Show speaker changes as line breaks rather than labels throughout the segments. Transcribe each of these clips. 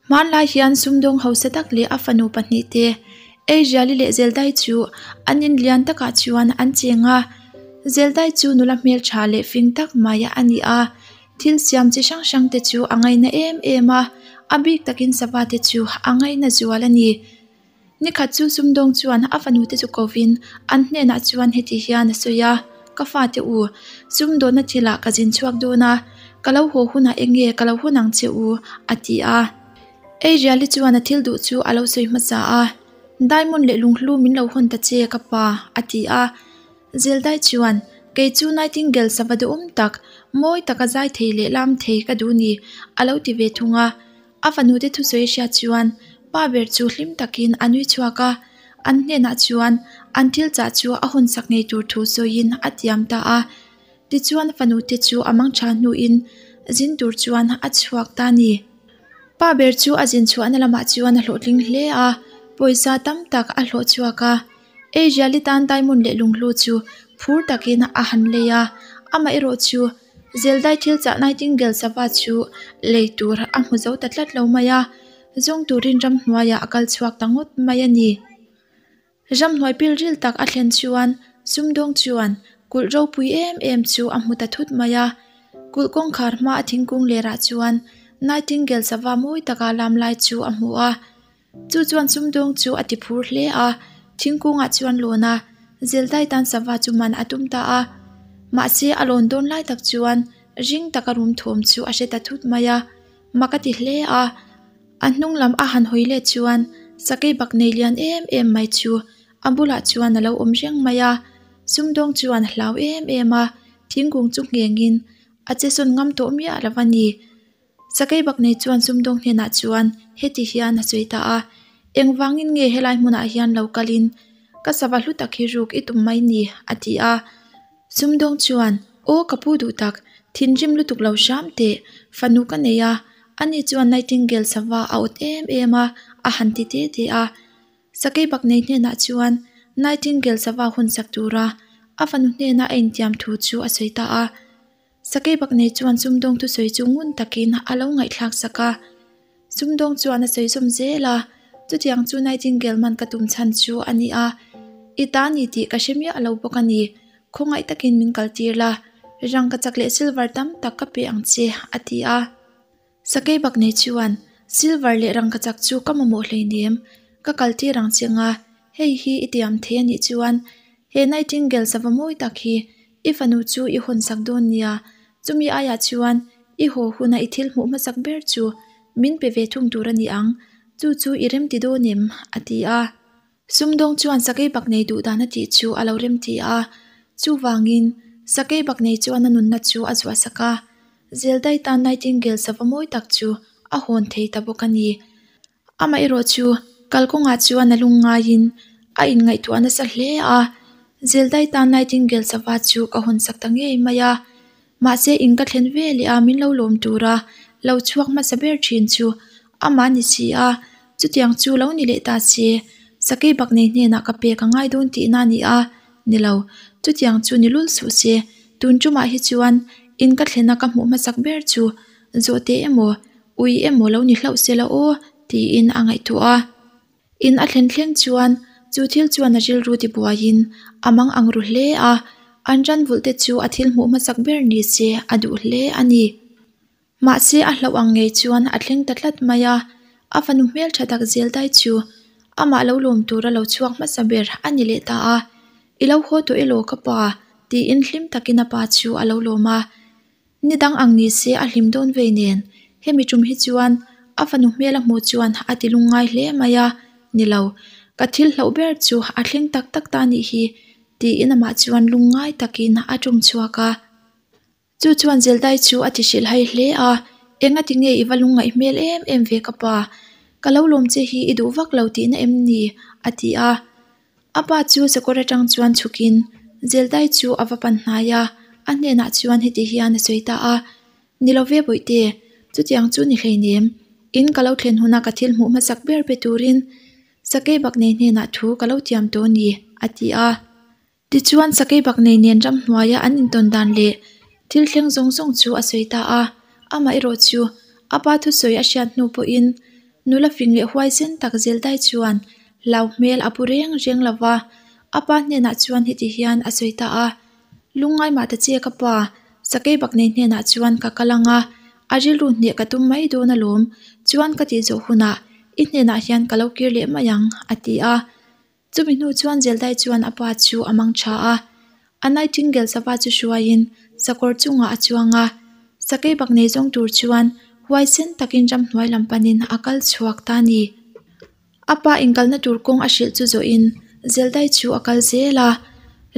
Hmanlai hian sumdawng hausa tak leh a fanu pahnihte Eiriali leh Zeldai chu an in lian takah chuan an cheng a. Zeldai chu nula hmeltha leh fing tak mai a ni a, thil siam chi hrang hrang te chu a ngaina em em a, a bik takin sava te chu a ngaina zual a ni. Nikhat chu sumdawng chuan a fanu te chu kovin an hnenah chuan heti hian a sawi a, Ka fate u, sumdawnna thilah ka zin chhuak dawn a, ka lo haw hunah eng nge ka lo hawn ang che u? a ti a. Eiriali chuan a thil duh chu a lo sawi hmasa a, Diamond leh lunghlu min lo hawn ta che ka pa, a ti a. Zeldai chuan, Kei chu Nightingale sava duhawm tak, mawi taka zai thei leh lam thei ka duh ni, a lo ti ve thung a. A fanute thusawi hriat chuan pa ber chu hlim takin a nui chhuak a, an hnenah chuan an thil chah chu a hawn sak ngei tur thu sawiin a tiam ta a. Tichuan fanute chu a mang tha hnuin zin tur chuan a chhuak ta a ni. Pa ber chu a zin chhuahna lamah chuan a hlawhtling hle a, pawisa tam tak a hlawh chhuak a. Asia-li tan diamond leh lunghlu chu phur takin a han lei a, amaherawh chu Zeldai thil chah Nightingale sava chu lei tur a hmu zo ta tlat lo mai a, zawng turin ramhnuaiah a kal chhuak ta ngawt mai a ni. Ramhnuai pilril tak a thlen chuan sumdawng chuan kulh ropui em em chu a hmu ta thut mai a, kulh kawngkhar hma a thingkung lerah chuan Nightingale sava mawi taka lam lai chu a hmu a. Chu chuan sumdawng chu a ti phur hle a, thingkungah chuan lawn a, Zeldai tan sava chu man a tum ta a. Mahse a lawn dawn lai tak chuan ring taka rum thawm chu a hre ta thut mai a, mak a ti hle a. A hnung lam a han hawi let chuan sakei bak nei lian em em mai chu a bulah chuan a lo awm reng mai a. Sumdawng chuan a hlau em em a, thingkung chu nghengin a che sawn ngam tawh miah lo a ni. Sakei bak nei chuan sumdawng hnenah chuan heti hian a sawi ta a, Engvangin nge helai hmunah hian lo kalin ka sava hlu tak hi ruk i tum mai ni? a ti a. Sumdawng chuan, Aw ka pu duh tak, thinrim lutuk lo hram teh, fanu ka nei a, ani chuan Nightingale sava a awt em em a, a han ti te te a. Sakei bak nei hnenah chuan Nightingale sava hun sak tura a fanu hnena a intiam thu chu a sawi ta a. Sakei bak nei chuan sumdawng thusawi chu ngun takin a lo ngaihthlak sak a. Sumdawng chuan a sawi zawm zel a, chutiang chu Nightingale man ka tum chhan chu a ni a, i ta ni tih ka hre miah lo bawk a ni, khawngaih takin min kaltir la, rangkachak leh silver tam tak ka pe ang che, a ti a. Sakei bak nei chuan silver leh rangkachak chu ka mamawh hleinem, ka kaltir ang che nga, hei hi i tiam thei a nih chuan he Nightingale sava mawi tak hi i fanu chu i hawn sak dawn nia, chumi aiah chuan i haw huna i thil hmuh hmasak ber chu min pe ve thung tur a ni ang, chu chu i remti dawn em? a ti a. Sumdawng chuan sakei bak nei duh dan a tih chu a lo remti a, chuvangin sakei bak nei chuan a nunna chu a zuah sak a, Zeldai tan Nightingale sava mawi tak chu a hawn thei ta bawk a ni. Amaherawh chu kalkawngah chuan a lung ngaiin a inngaihtuah nasa hle a, Zeldai tan Nightingale sava chu ka hawn sak ta ngei mai a, mahse in ka thlen ve leh a min lo lawm tura lo chhuak hmasa ber thin chu amah ni si a, chutiang chu lo ni leh ta se, sakei bak nei hnenah ka pek a ngai dawn tihna a ni a, ni lo, chutiang chu ni lul suh se, tun tumah hi chuan in ka thlena ka hmuh hmasak ber chu zawhte emaw ui emaw lo ni hlauh se la aw tiin a ngaihtuah a. In a thlen thleng chuan chu thil chuan a rilru tibuaiin a mang ang ru hle a, an ran vulh te chu a thil hmuh hmasak ber ni se a duh hle a ni. Mahse a hlauh ang ngei chuan a thleng ta tlat mai a, a fanu hmeltha tak zel dai chu amah lo lawm tura lo chhuak hmasa ber a ni leh ta a, I lo haw tawh elaw ka pa? tiin hlim takin a pa chu a lo lawm a. Ni dang ang ni se a hlim dawn vei nen, hemi tum hi chuan a fanu hmel a hmuh chuan a ti lungngai hle mai a, Ni lo, ka thil hlauh ber chu a thleng tak tak ta nih hi, tiin amah chuan lungngai takin a tum chhuak a. Chu chuan Zeldai chu a ti hrilh hai hle a, Enga ti nge i va lungngaih hmel em em ve ka pa? Ka lo lawm che hi i duh vak lo tihna em ni? a ti a. A pa chu sakawr atang chuan chhukin Zeldai chu a va pan hnai a, a hnenah chuan heti hian a sawi ta a, Ni lo ve bawihte, chutiang chu ni hleinem, in ka lo thlen huna ka thil hmuh hmasak ber pe turin sakei bak nei hnenah thu ka lo tiam tawh a ni, a ti a. Tichuan sakei bak nei nen ramhnuaia an intawn dan leh thil thleng zawng zawng chu a sawi ta a, amaherawh chu a pa thusawi a hriat hnu pawhin Nula fing leh huaisen tak Zeldai chuan hlau hmel a pu reng reng lo va, a pa hnenah chuan heti hian a sawi ta a, Lungngai mah ta che ka pa, sakei baknei hnenah chuan ka kal ang a, a rilru hneh ka tum mai dawn alawm, chuan ka tih zawh hunah i hnenah hian ka lo kir leh mai ang, a ti a. Chumi hnu chuan Zeldai chuan a pa chu a mang tha a, a nightingale sava chu hruaiin sakawr chungah a chuang a, sakei baknei zawng tur chuan huaisen takin ramhnuai lam panin a kal chhuak ta a ni. A pa inkalna tur kawng a hrilh chu zawhin Zeldai chu a kal zel a,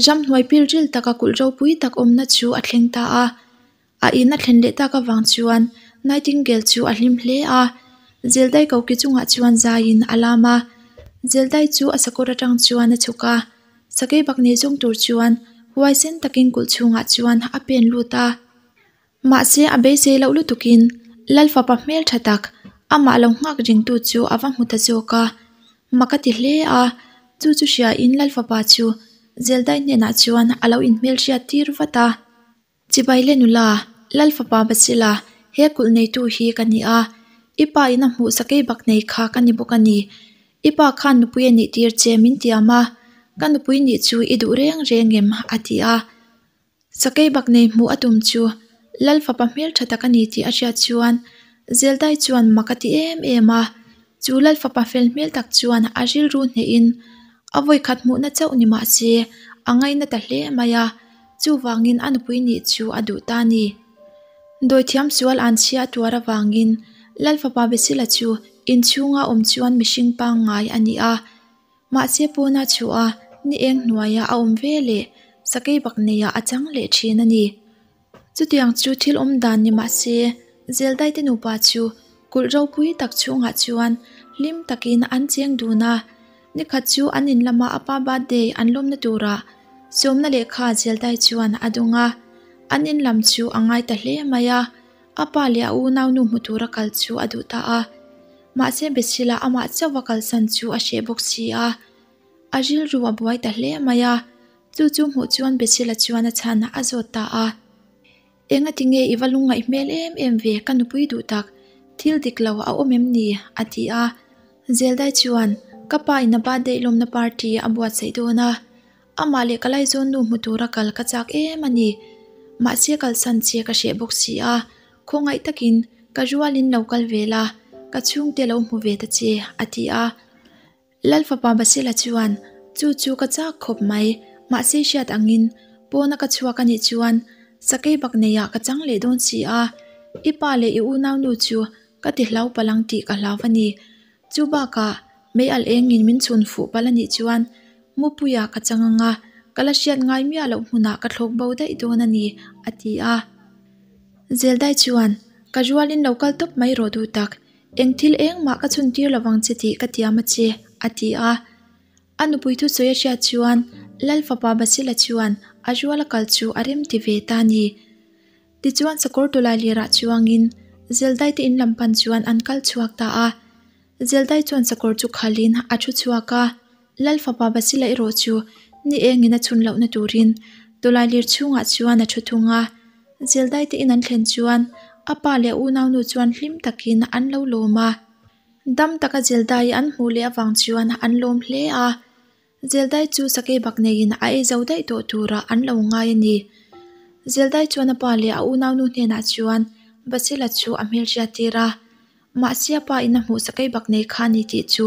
ramhnuai pilril taka kulh ropui tak awmna chu a thleng ta a. A in a thlen leh tak avang chuan Nightingale chu a hlim hle a, Zeldai koki chungah chuan zaiin a lam a. Zeldai chu a sakawr atang chuan a chhuk a, sakei bak nei zawng tur chuan huaisen takin kulh chhungah chuan a pen lut a. Mahse a beisei loh lutukin Lalfapa hmeltha tak amah lo nghak ringtu chu a va hmu ta zawk a, mak a ti hle a, chu chu hriain Lalfapa chu Zeldai hnenah chuan a lo inhmelhriat tir vat a. Chibai le nula, Lal fapa Basila, he kulh neitu hi ka ni a, i pa in a hmuh sakei bak nei kha ka ni bawk a ni. I pa khan nupui a nih tir che min tiam a, ka nupui nih chu i duh reng reng em? a ti a. Sakei bak nei hmuh a tum chu Lal fapa hmeltha tak a ni tih a hriat chuan Zeldai chuan mak a ti em em a, chu Lal fapa fel hmel tak chuan a rilru hnehin a vawikhat hmuhna chauh ni mah se a ngaina ta hle mai a. Chuvangin a nupui nih chu a duh ta a ni. Dawithiam sual an chhia tuar avangin Lalfapa Besila chu inchhunga awm chuan mihring pangngai a ni a. Mahse pawna chhuah a ni eng hnuaia a awm ve leh sakei bak neiah a chang leh thin a ni. Chutiang chu thil awm dan ni mah se, Zeldaite nupa chu kulh ropui tak chhungah chuan hlim takin an cheng dun a. Nikhat chu an in lama a pa birthday an lawmna turah sawmna lehkha Zeldai chuan a dawng a. An in lam chu a ngai ta hle mai a, a pa leh a unaunu hmu tura kal chu a duh ta a. Mahse Besila amah chauh a kalsan chu a hreh bawk si a, a rilru a buai ta hle mai a. Chu chu hmuh chuan Besila chuan a chhan a zawt ta a. Enga tinge i va lungngaih hmel em em ve ka nupui duh tak, thil dik lo a awm em ni? a ti a. Zeldai chuan, Ka pa in a birthday lawmna party a buatsaih dawn a, amah leh ka laizawn nu hmu tura kal ka chak em a ni. Mahse kalsan che ka hreh bawk si a, khawngaih takin ka rualin lo kal ve la, ka chhungte lo hmu ve ta che, a ti a. Lal fapa Basila chuan, Chu chu ka chak khawp mai, mahse hriat angin pawna ka chhuak a nih chuan sakei bak neiah ka chang leh dawn si a, i pa leh i unaunu chu ka ti hlau palh ang tih ka hlau a ni. Chu bakah mei alh engin min chhun fuh palh a nih chuan mupuia ka chang ang a, ka la hriat ngai miah loh hmunah ka thlawk bo daih dawn a ni, a ti a. Zeldai chuan, Ka rualin lo kal tawp mai rawh duh tak, Eng thil engmah ka chhun tir lovang che tih ka tiam a che, a ti a. A nupui thusawi a hriat chuan Lal fapa Basila chuan a ruala kal chu a rem ti ve ta a ni. Tichuan sakawr tawlai lirah chuangin Zeldai te in lam pan chuan an kal chhuak ta a. Zeldai chuan sakawr chu khalin a thu chhuak a. Lal fapa Basila erawh chu ni engin a chhun lohna turin tawlai lir chhungah chuan a thu thung a. Zeldai te in an thlen chuan a pa leh a unaunu chuan hlim takin an lo lawm a. Dam taka Zeldai an hmuh leh avang chuan an lawm hle a. Zeldai chu sakei bak neiin a ei zo daih tawh turah an lo ngai a ni. Zeldai chuan a pa leh a unaunu hnenah chuan Basila chu a hmelhriat tir a. Mahse a pa in a hmuh sakei bak nei kha a ni tih chu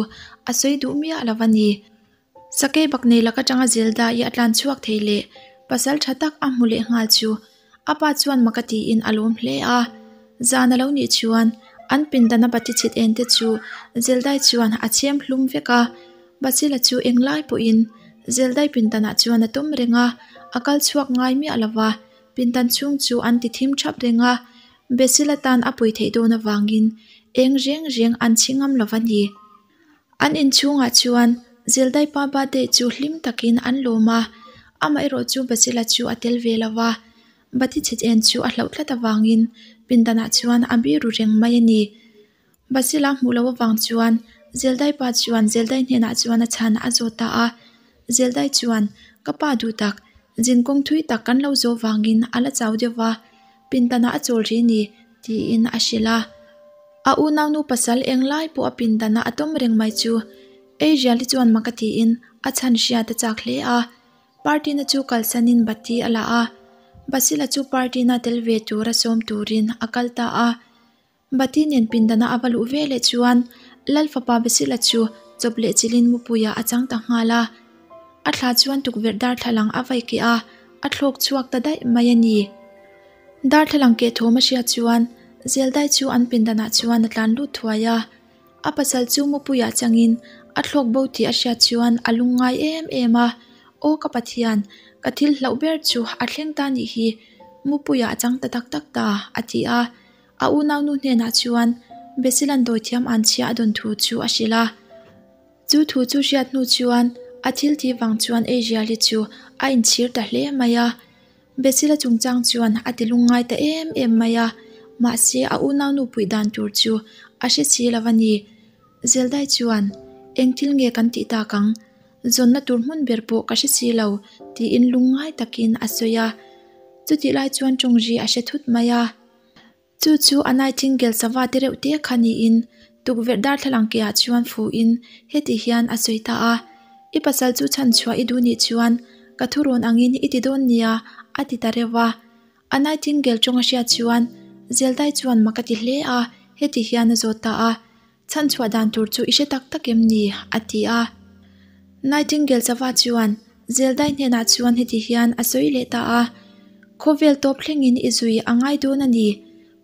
a sawi duh miah lo a ni. Sakei bak nei lak atanga Zelda-i a tlan chhuak thei leh pasal tha tak a hmu leh nghal chu a pa chuan mak a tiin a lawm hle a. Zan a lo nih chuan an pindana bati chhit en te chu Zeldai chuan a chhem hlum vek a. Basila chu englai pawhin Zeldai pindanah chuan a tawm reng a, a kal chhuak ngai miah lo va, pindan chhung chu an ti thim thap reng a. Basila tan a pui theih dawn avangin eng reng reng an chhi ngam lo va ni. An inchhungah chuan Zeldai pa birthday chu hlim takin an lawm a, amaherawh chu Basila chu a tel ve lo va, Bati chhe en chu a hlauh tlat avangin pindanah chuan a biru reng mai a ni. Basila hmuh loh avang chuan Zeldai pa chuan Zeldai hnenah chuan a chhan a zawt ta a, Zeldai chuan, Ka pa duh tak, zin kawng thui tak kan lo zawh vangin a la chau deuh va, pindanah a chawl rih a ni, tiin a hrilh a. A unaunu pasal englai pawh a pindana a tawm reng mai chu Adriel-i chuan mak a tiin a chhan hriat a chak hle a. Party-na chu kalsanin bati a la a, Basila chu party-na tel ve tura sawm turin a kal ta a. Bati nen pindana a va luh ve leh chuan Lal fapa Basila chu chawp leh chilhin mupuiah a chang ta nghal a. A thla chuan tukverh darthlalang a vai keh a, a thlawk chhuak ta daih mai a ni. Darthlalang keh thawm a hriat chuan Zeldai chu an pindanah chuan a tlan lut thuai a. A pasal chu mupuiah changin a thlawk bo tih a hriat chuan a lungngai em em a, Aw ka Pathian, ka thil hlauh ber chu a thleng ta nih hi, mupuiah a chang ta tak tak ta, a ti a. A unaunu hnenah chuan Besilan dawithiam anchhia a dawn thu chu a hrilh a. Chu thu chu hriat hnu chuan a thil tih vang chuan Asia-li chu a inchhir ta hle mai a. Besila chungchang chuan a ti lungngai ta em em mai a, mahse a unaunu puih dan tur chu a hre si lo a ni. Zeldai chuan, Eng thil nge kan tih tak ang? Zawnna tur hmun ber pawh ka hre si lo, tiin lungngai takin a sawi a. Chutih lai chuan tawngri a hre thut mai a. Chu chu a nightingale sava te reuh te kha niin tukverh darthlalang ke ah chuan fuhin heti hian a sawi ta a, I pasal chu chhanchhuah i duh nih chuan ka thurawn angin i ti dawn nia a ti ta reuh a. A nightingale tawng a hriat chuan Zeldai chuan mak a ti hle a, heti hian a zawt ta a, Chhanchhuah dan tur chu i hre tak tak em ni? a ti a. Nightingale sava chuan Zeldai hnenah chuan heti hian a sawi leh ta a, Khawvel tawp thlengin i zui a ngai dawn a ni.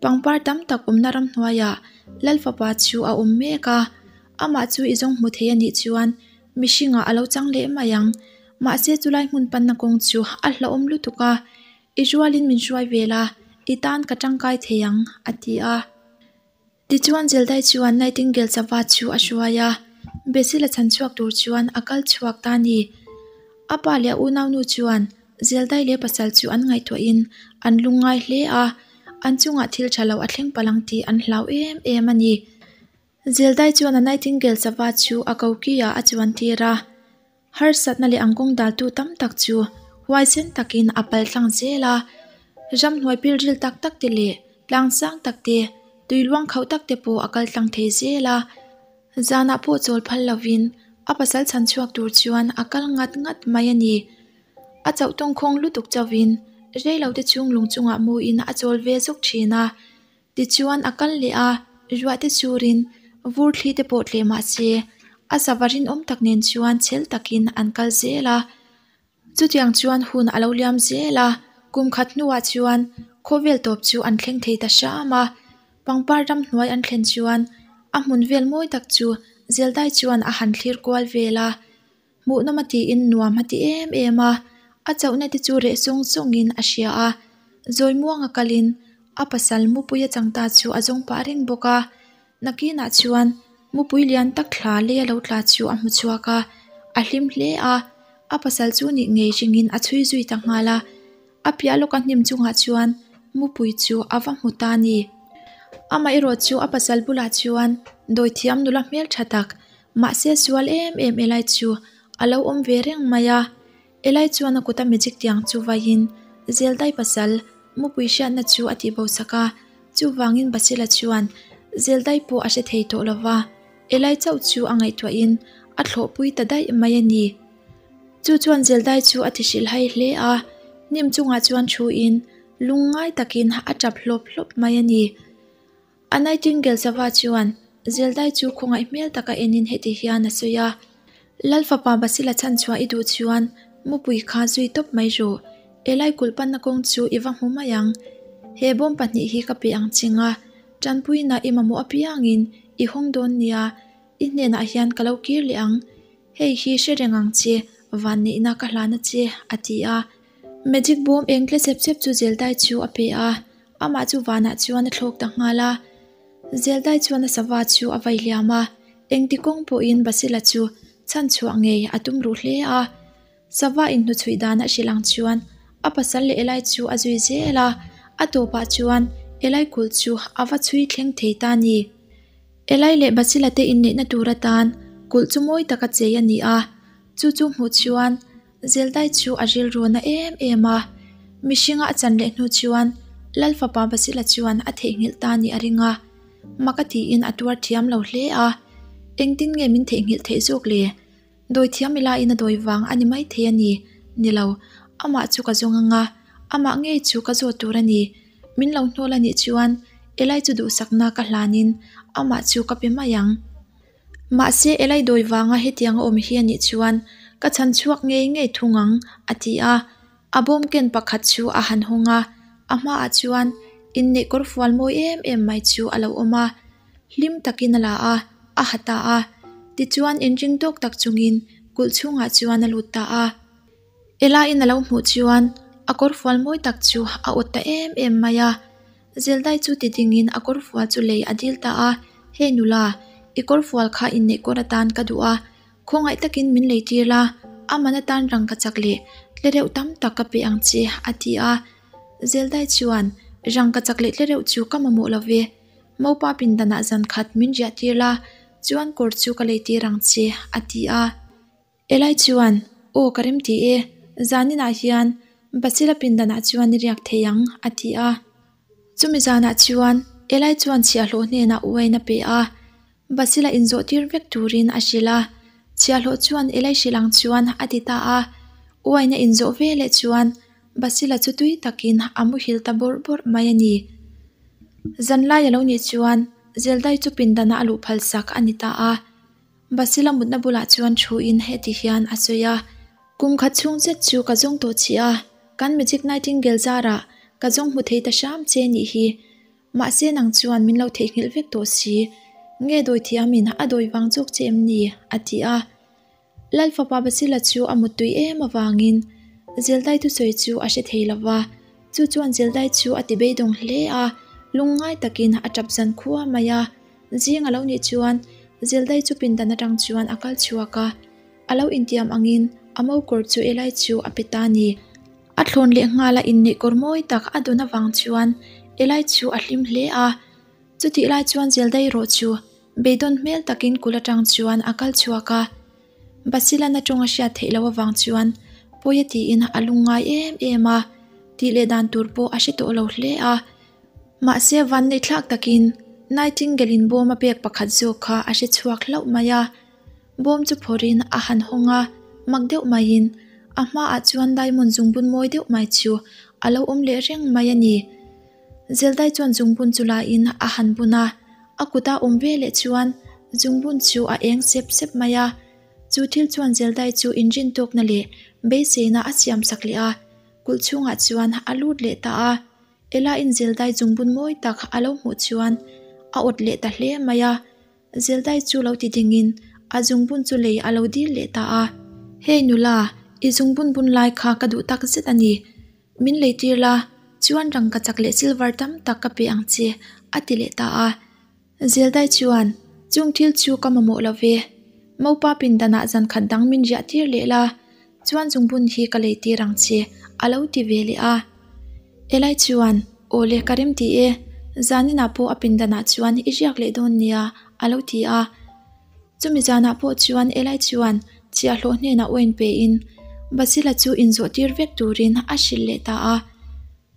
Pangpar tam tak awmna ramhnuaiah Lal fapa chu a awm mek a, amah chu i zawng hmu thei a nih chuan mihringah a lo chang leh mai ang. Mahse chulai hmun panna kawng chu a hlauhawm lutuk a, i rualin min hruai vel a, i tan ka tangkai thei ang, a ti a. Tichuan Zeldai chuan Nightingale sava chu a hruai a, Basil-a chhan chhuak tur chuan a kal chhuak ta a ni. A pa leh a unaunu chuan Zeldai leh pasal chu an ngaihtuahin an lungngai hle a, an chungah thil tha lo a thleng palh ang tih an hlau em em a ni. Zeldai chuan a Nightingale sava chu a koki-ah a chuan tir a. Harsatna leh ang kawng daltu tam tak chu huaisen takin a pal tlang zel a, ramhnuai pilril tak tak te leh tlang sang tak te, tui luang khauh tak te pawh a kal tlang thei zel a. Zanah pawh chawl phal lovin a pasal chhan chhuak tur chuan a kal ngat ngat mai a ni. A chauh tawngkhawng lutuk chauhin reilote chhung lung chungah muin a chawl ve zawk thin a. Tichuan a kal leh a, ruah te surin vur thli te pawh tleh mah se, a sava rinawm tak nen chuan chhel takin an kal zel a. Chutiang chuan hun a lo liam zel a, kum khat hnuah chuan khawvel tawp chu an thleng thei ta hram a. Pangpar ramhnuai an thlen chuan a hmun vel mawi tak chu Zeldai chuan a han thlir kual vel a. Hmuhnawm a tiin nuam a ti em em a, a chauhna te chu reh sawng sawngin a hria a, Zawimuanga kalin a pasal mupui a chang ta chu a zawng pah reng bawk a, nakinah chuan mupui lian tak thla lei a lo tla chu a hmu chhuak a, a hlim hle a, a pasal chu nih ngei ringin a chhui zui ta nghal a, a piah lawka hnim chungah chuan mupui chu a va hmu ta a ni. Amaherawh chu a pasal bulah chuan dawithiam nula hmeltha tak Mahse sual em em Eli chu a lo awm ve reng mai a, Eli chuan a kuta magic tiang chu vaiin Zeldai pasal mupui hriatna chu a tih bo sak a, chuvangin Basila chuan Zeldai pawh a hre thei tawh lo va, Eli chauh chu a ngaihtuahin a thlawhpui ta daih mai a ni. Chu chuan Zeldai chu a ti hrilhhai hle a, hnim chungah chuan thuin lungngai takin a tap hlawp hlawp mai a ni. A nightingale sava chuan Zeldai chu khawngaih hmel taka enin heti hian a sawi a, Lal fapa Basila chhanchhuah i duh chuan mupui kha zui tawp mai rawh. Elai kulh panna kawng chu i va hmu mai ang. He bawm pahnih hi ka pe ang ching a, tanpuina i mamawh apiangin i hawng dawn nia, i hnenah hian ka lo kir leh ang. Hei hi hre reng ang che, vanneihna ka hlan a che, a ti a. Magic bawm eng tle chep chep chu Zeldai chu a pe a. Amah chu vanah chuan a thlawk ta nghal a, Zeldai chuan a sava chu a vai hliam a, engti kawng pawhin Basila chu chhanchhuah ngei a tum ruh hle a. Sava inhnuchhuih dan a hrilh ang chuan a pasal leh Elai chu a zui zel a, a tawpah chuan Elai kulh chu a va chhui thleng thei ta a ni. Elai leh Basila te inneihna tur atan kulh chu mawi taka chei a ni a, chu chu hmuh chuan Zeldai chu a rilru na em em a, mihringa a chan leh hnu chuan Lal fapa Basila chuan a theihnghilh ta nih a ring a. Mak a tiin a tuar thiam lo hle a, Engtin nge min theihnghilh theih zawk le? Dawi thiam ila in a dawi vang a ni maithei a ni. Ni lo, amah chu ka zawng anga, amah ngei chu ka zawt tur a ni. Min lo hnawl a nih chuan Elai chu duhsakna ka hlanin amah chu ka pe mai ang. Mahse Elai dawi vanga hetiang a awm hi a nih chuan ka chhan chhuak ngei ngei thung ang, a ti a. A bawm ken pakhat chu a han hawng a, a hmaah chuan inneih kawr fual mawi em em mai chu a lo awm a. Hlim takin a la a, a ha ta a. Tichuan inring tawk tak chungin kulh chhungah chuan a lut ta a. Ela-in a lo hmuh chuan a kawr fual mawi tak chu a awt ta em em mai a. Zeldai chu ti dingin a kawr fual chu lei a dil ta a, Hey nula, i kawr fual kha inneih kawr atan ka duh a, khawngaih takin min lei tir la, a man atan rangkachak leh tlereuh tam tak ka pe ang che, a ti a. Zeldai chuan, Rangkachak leh tlereuh chu ka mamawh lo ve, Mopa pindanah zan khat min riah tir la, chuan kawr chu ka lei tir ang che, a ti a. Elai chuan, Aw ka remti e, zaninah hian Basila pindanah chuan i riak thei ang, a ti a. Chumi zanah chuan Elai chuan chhiahhlawh hnenah uain a pe a, Basila inzawh tir vek turin a hrilh a. Chhiahhlawh chuan Elai hrilh ang chuan a ti ta a. Uain a inzawh veleh chuan Basila chu tui takin a muhil ta bawrh bawrh mai a ni. Zanlai a lo nih chuan Zeldai chu pindanah a luh phalsak a ni ta a. Basila mutna bulah chuan thuin heti hian a sawi a, Kum khat chhung zet chu ka zawng tawh chih a, kan Magic Nightingale zarah ka zawng hmu thei ta hram che nih hi. Mahse nang chuan min lo theihnghilh vek tawh si. Nge dawi thiamin a dawi vang zawk che em ni? a ti a. Lal fapa Basila chu a muttui em avangin Zeldai thusawi chu a hre thei lo va, chu chuan Zeldai chu a ti beidawng hle a, lungngai takin a tap zan khua mai a. Zing a lo nih chuan Zeldai chu pindan atang chuan a kal chhuak a, a lo intiam angin a mo kawr chu Elai chu a pe ta a ni. A thlawn leh nghal a inneih kawr mawi tak a dawn avang chuan Elai chu a hlim hle a. Chutih lai chuan Zeldai erawh chu beidawn hmel takin kul atang chuan a kal chhuak a. Basilan a tawng a hriat theih loh avang chuan pawi a tiin a lungngai em em a, tih leh dan tur pawh a hre tawh lo hle a. Mahse vanneih thlak takin Nightingale in bawm a pek pakhat zawk kha a hre chhuak hlauh mai a. Bawm chu phawrhin a han hawng a, mak deuh maiin a hmaah chuan diamond zungbun mawi deuh mai chu a lo awm leh reng mai a ni. Zeldai chuan zungbun chu lain a han bun a, a kuta awm ve leh chuan zungbun chu a eng sep sep mai a. Chu thil chuan Zeldai chu inrin tawkna leh beiseina a siam sak leh a, kulh chhungah chuan a lut leh ta a. Ela-in Zeldai zungbun mawi tak a lo hmuh chuan a awt leh ta hle mai a. Zeldai chu lo ti dingin a zungbun chu lei a lo dil leh ta a. Hey nula, i zungbun bun lai kha ka duh tak zet a ni. Min lei tir la, chuan rangkachak leh silver tam tak ka pe ang che, a ti leh ta a. Zeldai chuan, Chung thil chu ka mamawh lo ve. Mopa pindanah zan khat dang min riah tir leh la, chuan zungbun hi ka lei tir ang che, a lo ti ve leh a. Elai chuan, Aw le, ka rem ti e, zaninah pawh a pindanah chuan i riak leh dawn nia, a lo ti a. Chumi zanah pawh chuan Elai chuan chhiahhlawh hnenah uain pein Basila chu inzawh tir vek turin a hrilh leh ta a.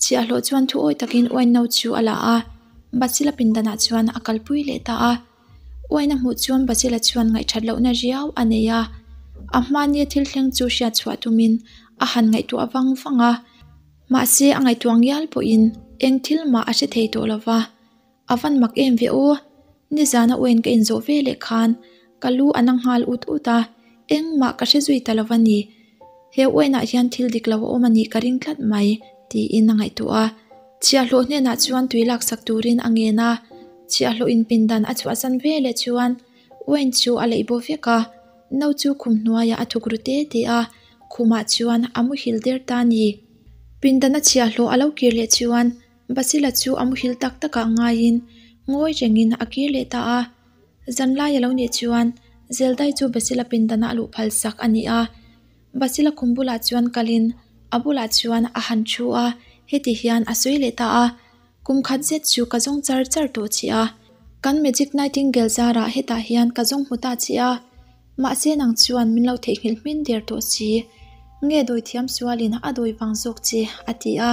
Chhiahhlawh chuan thu awi takin uain no chu a la a, Basila pindanah chuan a kalpui leh ta a. Uain a hmuh chuan Basila chuan ngaihthat lohna riau a nei a, a hmania thil thleng chu hriat chhuah tumin a han ngaihtuah vang vang a. Mahse a ngaihtuah ngial pawhin eng thil mah a hre thei tawh lo va. A van mak em ve aw, nizana uain ka inzawh ve leh khan ka lu a na nghal ut ut a, engmah ka hre zui ta lo va ni. He uainah hian thil dik lo a awm a nih ka ring tlat mai, tiin a ngaihtuah a. Chhiahhlawh hnenah chuan tui laksak turin a ngen a, chhiahhlawh in pindan a chhuahsan ve leh chuan uain chu a leih baw vek a, no chu khum hnuaiah a thuk ru te te a, khumah chuan a muhil der ta a ni. Pindana chhiahhlawh a lo kir leh chuan Basila chu a muhil tak takah ngaiin ngawi rengin a kir leh ta a. Zanlai a lo nih chuan Zeldai chu Basila pindana a luh phal sak a ni a. Basila khum bulah chuan kalin a bulah chuan a han thu a, heti hian a sawi leh ta a, Kum khat zet chu ka zawng char char tawh che a, kan Magic Nightingale zarah hetah hian ka zawng hmu ta che a, mahse nang chuan min lo theihnghilh hmin der tawh si. Nge dawi thiam sualin a dawi vang zawk che, a ti a.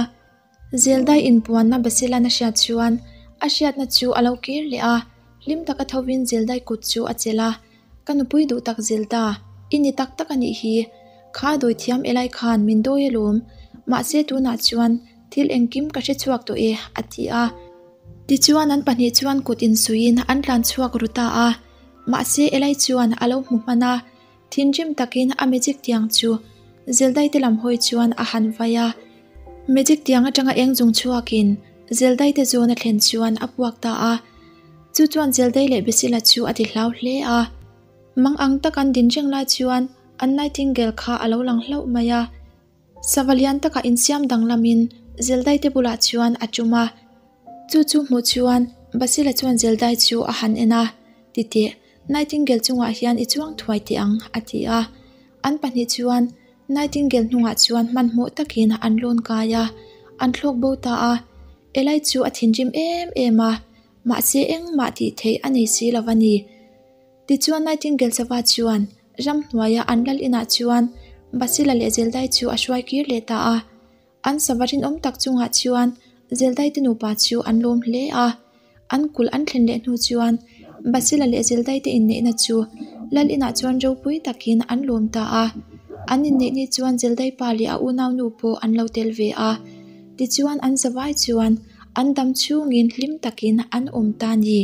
Zeldai inpuanna Basilan a hriat chuan A hriatna chu a lo kir leh a, hlim taka thovin Zeldai kut chu a chelh a, Ka nupui duh tak Zelda, i ni tak tak a nih hi. Kha dawithiam Eli khan min dawi alawm, mahse tunah chuan thil engkim ka hre chhuak tawh e, a ti a. Tichuan an pahnih chuan kut insuihin an tlan chhuak ru ta a, mahse Eli chuan a lo hmu hman a, Thinrim takin a magic tiang chu Zeldai te lam hawi chuan a han vai a. Magic tiang atanga eng chung chhuakin Zeldai te zawn a thlen chuan a puak ta a. Chu chuan Zeldai leh Besila chu a ti hlau hle a. Mang ang tak an din reng lai chuan an Nightingale kha a lo lang hlauh mai a. Sava lian takah insiam danglamin Zeldai te bulah chuan a tum a. Chu chu hmuh chuan Basila chuan Zeldai chu a han en a, Titeh, Nightingale chungah hian i chuang thuai teh ang, a ti a. An pahnih chuan Nightingale hnungah chuan hmanhmawh takin an lawn kai a, an thlawk bo ta a. Eli chu a thinrim em em a, mahse engmah tih theih a nei si lo a ni. Tichuan Nightingale sava chuan ramhnuaia an lal inah chuan Basila leh Zeldai chu a hruai kir leh ta a. An sava rinawm tak chungah chuan Zeldai te nupa chu an lawm hle a. An kulh an thlen leh hnu chuan Basila leh Zeldai te inneihna chu lal inah chuan ropui takin an lawm ta a. An inneih ni chuan Zeldai pa leh a unaunu pawh an lo tel ve a. Tichuan an zavai chuan an dam chhungin hlim takin an awm ta ni.